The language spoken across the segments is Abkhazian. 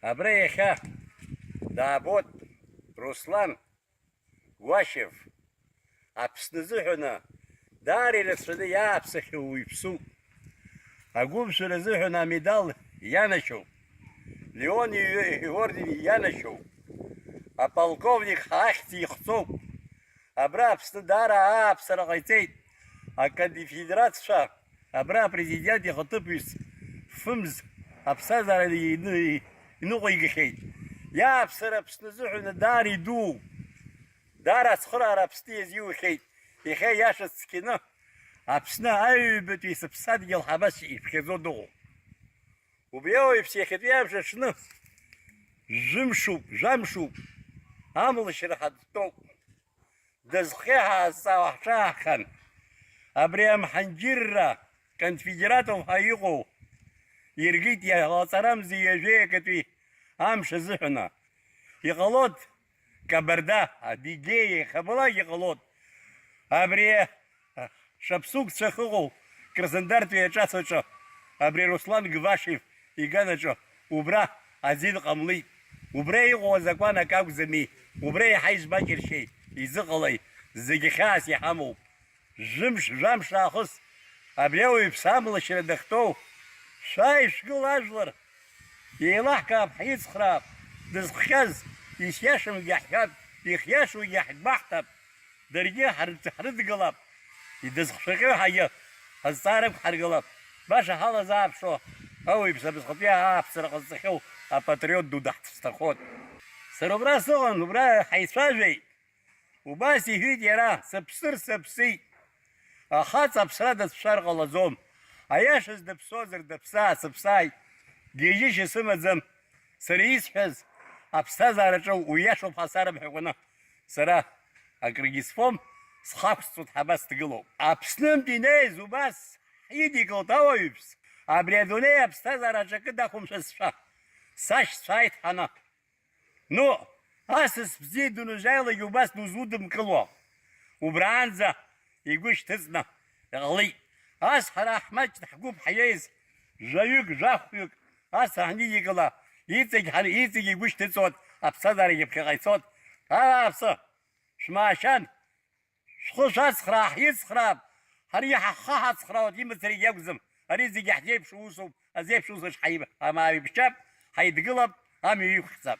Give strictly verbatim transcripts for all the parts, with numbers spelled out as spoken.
Абра иахьа даабоит Руслан Гәашев, Аԥсны азыҳәаны даара ирацәаны иааԥсахьоу уаҩԥсуп. Агәымшәара азыҳәан амедал ианашьоуп. Леон иҩ-, иорден ианашьоуп. Аполковник ҳахьӡ ихҵоуп. Абра Аԥсны даара ааԥсара ҟаиҵеит. Аконфедератцәа абра апрезидент ихаҭыԥҩыс фымз аԥсҭазаара ины-, иныҟәигахьеит. Иааԥсара Аԥсны азыҳәан даара идуу, даара ацхыраара Аԥсны иазиухьеит. Иахьа иашац цқьаны Аԥсны аҩбатәи сыԥсадгьыл ҳабас иԥхьаӡо дыҟоуп. Убри ауаҩԥс иахьатәи амш аҽны, жәымшуп, жәамшуп, амлашьра ҳадтәоуп. Дызхиҳәааз ҳзаауа ҳҽааҳхан, абри амҳаџьырра конфедератуп ҳәа иҟоу иргеит иалаҵарамзи ҩажәеи акатәи амш азыҳәаны. Иҟалоит Кабарда, Адыгеиа, иахьабалак иҟалоит. Абри шаԥсыгцәа ахьыҟоу Краснодартәи аҿацаҿы, абри Руслан Гвашев иганаҿы, убра азин ҟамлеит. Убра иҟоу азакәан акы акәӡами? Убра иаҳа измаҷыршьеи, изыҟалеи? Зегьы хьаас иҳамоуп. Жәымш, жәамш аахыс абри ауаҩԥс амлашьра дахьтәоу, шәааи, шәгыл ажәлар, еилаҳкаап, ҳицхраап, дызхҟьаз, исиашамгьы ҳҳәап, ихиашоугьы ҳгәаҳҭап, даргьы ҳрыд-, ҳрыдгылап, идызхшәахьоу ҳагьы азҵаара ықәҳаргылап, баша ҳалазааԥшуа, ауаҩԥс абасҟатәи ааԥсара ҟазҵахьоу апатриот ду даҳцәҭахоит. Сара убра сыҟан, убра ҳаицәажәеит. Убас иҳәеит иара, сыԥсыр сыԥсит. Ахаҵа аԥсра дацәшәар ҟалаӡом. Аиашаз дыԥсуазар дыԥсаа-сыԥсааит. Гьежьышьа сымаӡам. Сара исҳәаз аԥсҭазаараҿы уиашоуп ҳәа сарымҳәакәаны, сара акрыгьы сфом, схы ақәсҵоит ҳәа абас дгылоуп. Аԥснынтә инеиз убас ҳидикылт ауаҩԥс, абри адунеи аԥсҭазаараҿы акы дақәымшәазшәа, сашьцәа ааит ҳаны. Ну, асас бзиа дунужьаилагьы убас дузудымкыло. Убраанӡа игәы шьҭыҵны иҟалеит. Ас ҳара ҳмаҷны ҳгәыԥ ҳиеиз, жәаҩык, жәахәҩык, ас ҳанидикыла, иҵегь ҳан-, иҵегь игәы шьҭыҵуан, аԥсҭазаарагьы ԥхьаҟа ицон. Ааԥсы, шәмаашьан, шәхы шәацхраа, ҳицхраап, ҳаргьы ҳахы ҳацхраауеит, имацарагьы акәӡам. Ари зегьы ҳзеиԥшу усуп, азеиԥш усаҿ ҳаиб-, ҳамааибшьап, ҳаидгылап, амҩа иқәхьӡап.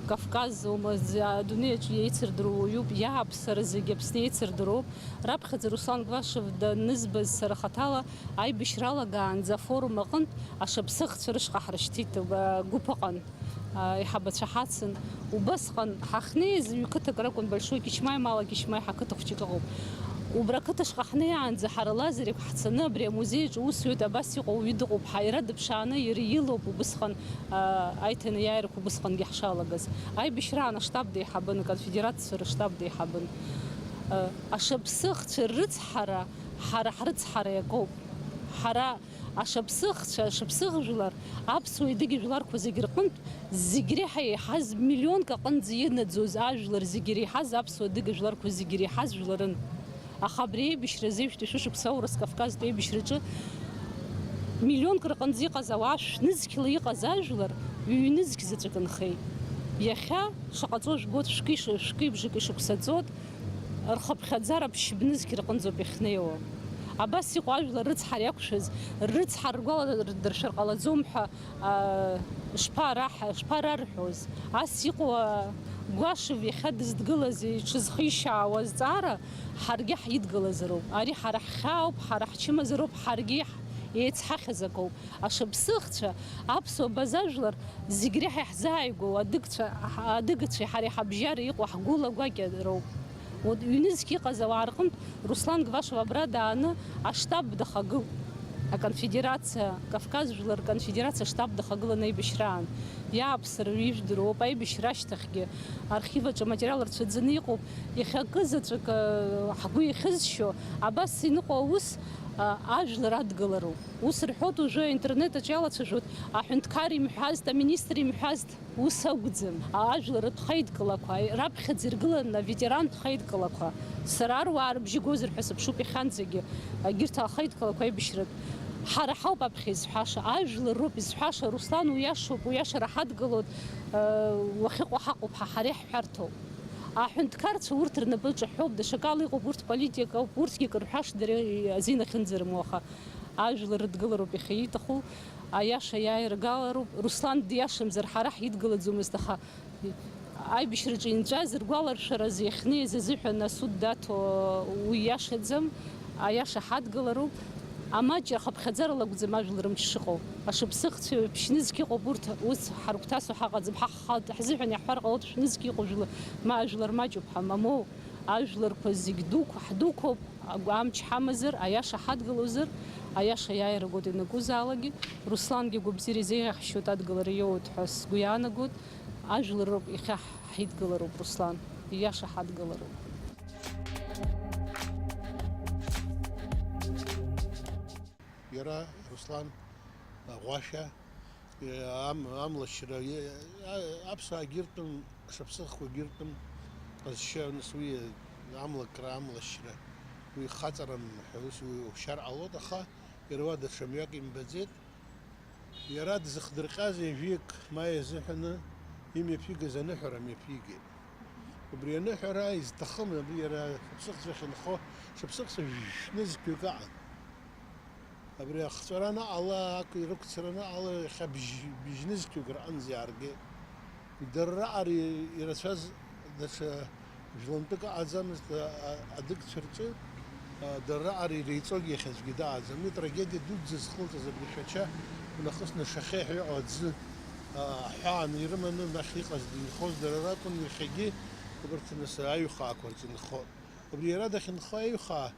Кавказ ума, зы-, адунеи аҿы иеицырдыруа уаҩуп, иааԥсара зегьы Аԥсны иеицырдыруоуп. Раԥхьаӡа Руслан Гвашев данызбаз сара хаҭала аибашьра алагаанӡа афорум аҟынтә ашаԥсыхцәа рышҟа ҳрышьҭит, а, гәыԥ ыҟан, а, аиҳабацәа ҳацын. Убасҟан ҳахьнеиз ҩ-қыҭак ракәын, Большой Кичмаи, Мала Кичмаи ҳақыҭа хәҷык ыҟоуп. Убра ақыҭа шҟа ҳнеиаанӡа ҳара Лазарев ҳцаны абри амузеи аҿы ус иоуеит, абас иҟоу уаҩы дыҟоуп ҳәа иара дыԥшааны иара илоуп убысҟан, а, аиҭанеиааирақәа убысҟангьы ҳшалагаз. Аибашьраан аштаб деиҳабын, аконфедерациа рыштаб деиҳабын. А, ашаԥсыхцәа ррыцҳара ҳара ҳрыцҳара иакоуп. Ҳара ашаԥсыхцәа, ашаԥсыхжәлар, аԥсуа идыгьа жәларқәа зегь рҟынтә зегь реиҳа еиҳаз, миллионк аҟынӡа инаӡоз ажәлар зегь иреиҳаз, аԥсуа адыга жәларқәа зегь иреиҳаз жәларын. Аха абри аибашьра азы, ҩажәи шәышықәса аурыс Кавказтә аибашьраҿы миллионк рҟынӡа иҟаз ауаа, шәнызқьла иҟаз ажәлар ҩ-нызқь заҵәык нхеит. Иахьа шаҟа ҵуа жәбоит, шәкы иш-, шәкы ибжакы ишықәса ҵуеит, рхыԥхьаӡара ԥшьбнызқь рҟынӡоуп иахьнеиуа. Абас иҟоу ажәлар рыцҳара иақәшәаз, рыцҳара ргәаладыршәар ҟалаӡом ҳәа, аа, шԥараҳ-, шԥарарҳәоз? Ас иҟоу, аа, Гәашев иахьа дыздгылаз, иҽызхишьаауа азҵаара ҳаргьы ҳидгылазароуп. Ари ҳара ҳхьаауп, ҳара ҳчымазароуп, ҳаргьы ҳ-, еицҳахьаз акоуп. Ашаԥсыхцәа, аԥсуа базажәлар зегь реиҳа иаҳзааигәоу адыгцәа, адыгацәеи ҳареи ҳабжьара иҟоу ҳгәыла гәакьа роуп. Уи ҩнызқь иҟаз ауаа рҟынтә Руслан Гвашев абра дааны аштаб дахагылт. Аконфедерациа, Кавказ жәлар рконфедерациа аштаб дахагылан аибашьраан. Иааԥсара ижәдыруоуп, аибашьра ашьҭахьгьы архив аҿы аматериал рацәаӡаны иҟоуп. Иахьакы заҵәык, э, ҳгәы иахьызшьо, абас иныҟәо аус, Ажәлар адгылароуп. Ус рҳәоит уажәы аинтернет аҿы иалацәажәоит, аҳәынҭқар имҳәазт, аминистр имҳәазт, ус акәӡам. Ажәлар рхеидкылақәа раԥхьаӡа иргыланы аветерантә хеидкылақәа, сара аруаа рыбжьы гозар ҳәа сыԥшуп иахьанӡагьы, егьырҭ ахеидкылақәа аибашьратә. Ҳара ҳауп аԥхьа изҳәаша, ажәлар роуп изҳәаша, Руслан уиашоуп, уиашара ҳадгылоит, уахьыҟоу ҳаҟоуп ҳа, ҳара иаҳҳәарҭоуп. Аҳәынҭқарцәа урҭ рнапы ҿаҳәоуп, даҽакала иҟоуп, урҭ политикоуп, урҭгьы акы рҳәашт, дара азин ахьынӡарымоу, аха ажәлар рыдгылароуп иахьа ииҭаху, аиаша иааиргалароуп. Руслан диашамзар, ҳара ҳидгылаӡомызт, аха аибашьраҿы инҵәаз ргәаларшәараз иахьнеиз азыҳәан асуд даҭо уи иашаӡам, аиаша ҳадгылароуп. Амаҷра хыԥхьаӡарала акәӡам ажәлар рымч шыҟоу. Ашыԥсыхцәа еиԥш нызқь ыҟоуп, урҭ ус ҳаргәҭасо ҳаҟаӡам. Ҳа ҳхы ҳзыҳәан иаҳҳәар ҟалоит, шәнызқь иҟоу жәла-, ма ажәлар маҷуп ҳәа, мамоу, ажәларқәа зегь дуқәа, ҳдуқәоуп, агә-, амч ҳамазар, аиаша ҳадгылозар, аиаша иааира гот ианакәызаалакгьы, Руслангьы агәабзиара изеиӷьаҳшьоит, адгылара иоуеит ҳәа сгәы иаанагоит. Ажәлар роуп, иахьа ҳидгылароуп, Руслан, ииаша ҳадгылароуп. Иара Руслан Аӷәашәа, ам-, амлашьра, а-, аԥсуаагьы иртәым, шаԥсыхқәагьы иртәым ҟазшьа, нас уи амлакра, амлашьра, уи хаҵарам ҳәа ус уҳәар ҟалоит, аха иара уа даҽа мҩак имбаӡеит. Иара дзыхдырҟьаз ҩажәик ма иазыҳәаны имҩаԥигаз аныҳәара мҩаԥигеит. Убри аныҳәара изҭахым, абри иара шаԥсыхцәа ахьынхо, шаԥсыхцәа жәнызқьҩык аҟан. Абри ахҵәара анаҟала, ақәи рықәцара анаҟала, иахьа бжь-, бжьнызқьҩык рҟынӡа иааргеит. Дара раҟара ирацәаз даҽа жәлантәык аҟаӡамызт, а-, а-, адыгцәа рҿы, а, дара раҟара иреиҵогьы иахьазгьы дааӡам. Уи трагедиа дуӡӡа зхылҵыз абри Шәача унахысны Шахеи ҳәа иҟоу аӡы, а, аҳәаан ирыманы нахь иҟаз, инхоз дара ракәын, иахьагьы убарҭ нас аҩхаақәа рҿы инхоит. Убри иара дахьынхо аҩхаа,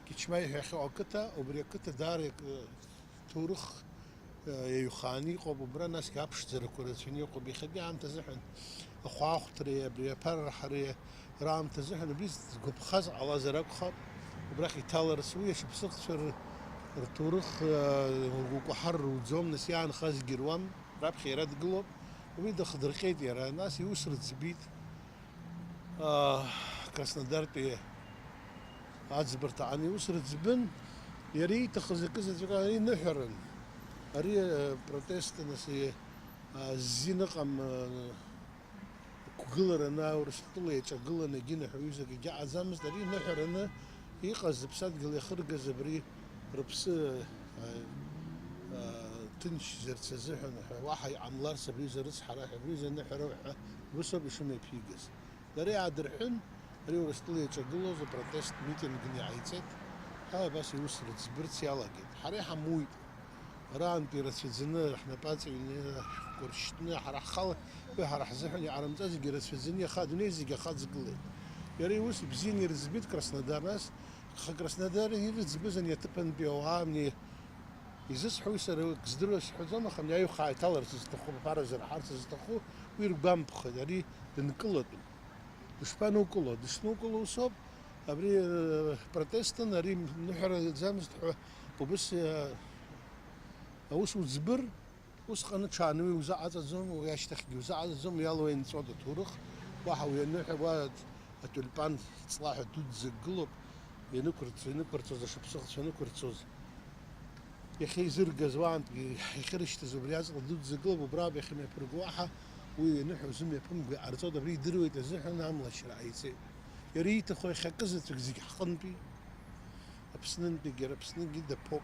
Кьычмаи ҳәа иахьыҟоу ақыҭа, убри ақыҭа даара иак-, ҭоурых, э, еиҩхааны иҟоуп, убра насгьы аԥшӡарақәа рацәаны иҟоуп, иахьатәи аамҭа азыҳәан ахәаахәҭреи абри аԥара раҳареи раамҭа азыҳәан убри згәаԥхаз ҟалазар акәхап, убрахь иҭаларц уи ашықәсыхцәа р-, рҭоурых, э, ргәы кәаҳар руӡом, нас иаанхазгьы руам, раԥхьа иара дгылоуп, уи дахдырҟьеит иара, нас иус рыӡбит. Аа, Краснодартәи аӡбарҭа аҟны иус рыӡбын, иара ииҭахыз акы заҵәык ари ныҳәарын. Ари, э, протест, нас, э, а, зин ыҟам, э, қәгылараны Аурыстәыла иаҿагыланы егьи ныҳәаҩызак егьаҟаӡамызт. Ари ныҳәараны иҟаз, зыԥсадгьыл иахыргаз абри рыԥсы, э, э, ҭынчзарц азыҳәан ҳәа, уаҳа иҟамларц абри рыцҳара ҳәа, абри рыныҳәара ҳәа, убыс ауп ишымҩаԥигаз. Дара иаадырҳәын, ари Урыстәыла иаҿагылоз апротесттә митингны иҟаиҵеит, ҳәа абас иус рыӡбырц иалагеит. Ҳара иҳамуит. Араантәи ирацәаӡаны ҳнапы аҵаҩны, ҳшәҟәқәа ршьҭны, ҳара ҳхала, уи ҳара ҳзыҳәан иҟарымҵаз зегьы рацәаӡаны, иаха адунеи зегьы ахаҵгылеит. Иара иус ибзианы ирыӡбеит Краснодар, нас, аха Краснодар ирыӡбыз ани аҭыԥантәи ауаа, ани изысҳәои сара акы здыруа сҳәаӡом, аха ани аҩхаа иҭаларц зҭаху, аԥара зырҳарц зҭаху, уи ргәамԥхеит, ари дынкылатәуп. Дышԥанукыло? Дышнукыло усоуп, абри, э, протестын, ари ныҳәара иаӡамызт ҳәа убыс, э, аус уӡбыр, усҟан ҽааны уи узаҟаҵаӡом, уи ашьҭахьгьы узаҟаҵаӡом, уи ала уеинҵәоит аҭоурых, уаҳа уи аныҳәа, уа атиулипан ҵла ҳәа дуӡӡак гылоуп, ианықәырҵо, ианықәырҵоз, ашыԥсыхцәа анықәырҵоз. Иахьа изыргаз уаантәгьы иахьырышьҭаз убри аҵла дуӡӡа гылоуп, убраоуп иахьымҩаԥырго, уаҳа уи ианыҳәа узымҩаԥымго иҟарҵоит, абри идыруеит азыҳәан амлашьра ҟаиҵеит. Иара ииҭаху иахьакы заҵәык зегь ҳҟынтәи, Аԥснынтәигьы, иара Аԥсныгьы даԥоуп.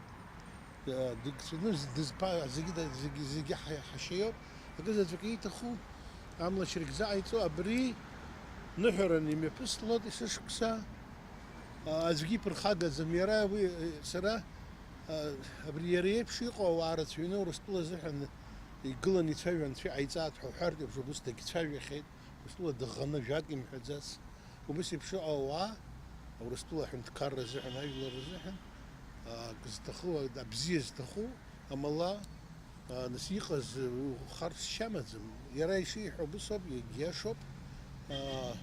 Дыгцәаны дызԥа-, зегьы да-, зегьы, зегьы ҳа-, ҳашьеиуп. Акы заҵәык ииҭаху амлашьрагь заҟаиҵо, абри ныҳәаран имҩаԥыслоит есышықәса. Аӡәгьы иԥырхагаӡам. Иара уи, сара, абри иара иеиԥш иҟоу ауаа рацәаҩны Урыстәыла азыҳәан игыланы ицәажәо анцәа иҟаиҵааит ҳәа уҳәартә еиԥш, убыс дагьцәажәахьеит. Урыстәыла дыӷаны ажәак имҳәаӡац. Убыс еиԥш иҟоу ауаа, Урыстәыла аҳәынҭқарра азыҳәан, ажәлар рзыҳәан, акы зҭаху, абзиа зҭаху, амала, а, нас иҟаз, ухарс шьамаӡам. Иара ишиҳәо убыс ауп, иагьиашоуп. А,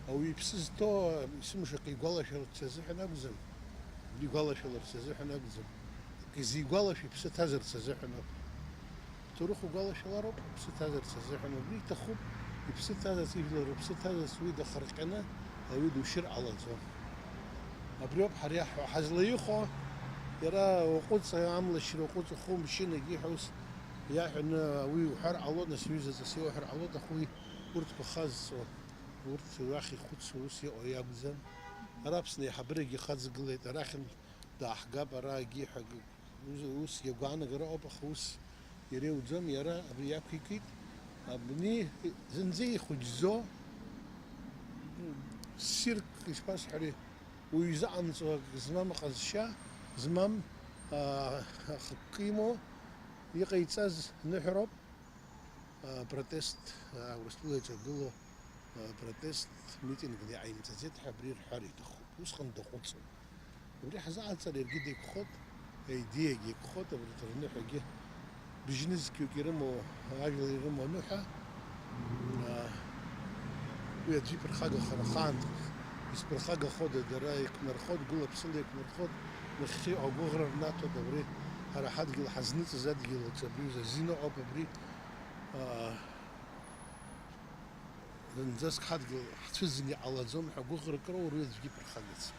ауаҩы иԥсы зҭоу, есымша акы игәалашәарц азыҳәан акәӡам. Игәалашәаларц азыҳәан акәӡам. Изигәалашәо иԥсы ҭазарц азыҳәан ауп. Аҭоурых угәалашәалароуп, иԥсы ҭазарц азыҳәан. Убри иҭахуп, иԥсы ҭазарц, ижәлар рыԥсы ҭазарц уи дахырҟьаны ауаҩы душьыр ҟалаӡом. Абриоуп ҳара иаҳҳәо, ҳазлаихәо, иара уаҟәыҵ, амлашьра уаҟәыҵ, ухы умшьын, егьиҳәа ус иаҳәаны уи уҳәар ҟалоит, нас ҩызаҵас иуҳәар ҟалоит, аха уи урҭ бахазҵо, урҭ уахь ихәыцуа ус иҟоу иакәӡам. Ара Аԥсны аиҳабырагьы ихаҵгылеит, арахьынтә дааҳгап, ара егьиҳәа, ус, усгьы агәаанагара ыҟоуп, аха ус иреиуӡом, иара абри иақәикит, абни зынӡа ихәыҷӡо, ссирк, ишԥасҳәари, уаҩ изыҟамҵо ак змам, аҟазшьа змам, аа, ахықәкы имоу, иҟаиҵаз ныҳәароуп, аа, протест, аа, Урыстәыла иҿагылоу, аа, протест митингны иҟаимҵаӡеит ҳәа абри рҳәар иҭахуп. Усҟан даҟәыҵуан. Убри ҳзааҵар иаргьы деиқәхоит, аидеиагьы еиқәхоит, абарҭ рныҳәагьы бжьнызқьҩык ирымоу, ажәлар ирымоу аныҳәа, аа, уи аӡәы иԥырхагахар ахаан, исԥырхагахода, дара еиқәнархоит, гәыла-ԥсыла еиқәнархоит, нахьхьи агәыӷра рнаҭоит, абри ҳара ҳадгьыл ҳазныҵыз адгьыл аҿы абри азин ыҟоуп, абри, аа, зынӡаск ҳадгьыл ҳцәыӡны иҟалаӡом ҳәа гәыӷрак роур, уи аӡәгьы иԥырхагацым.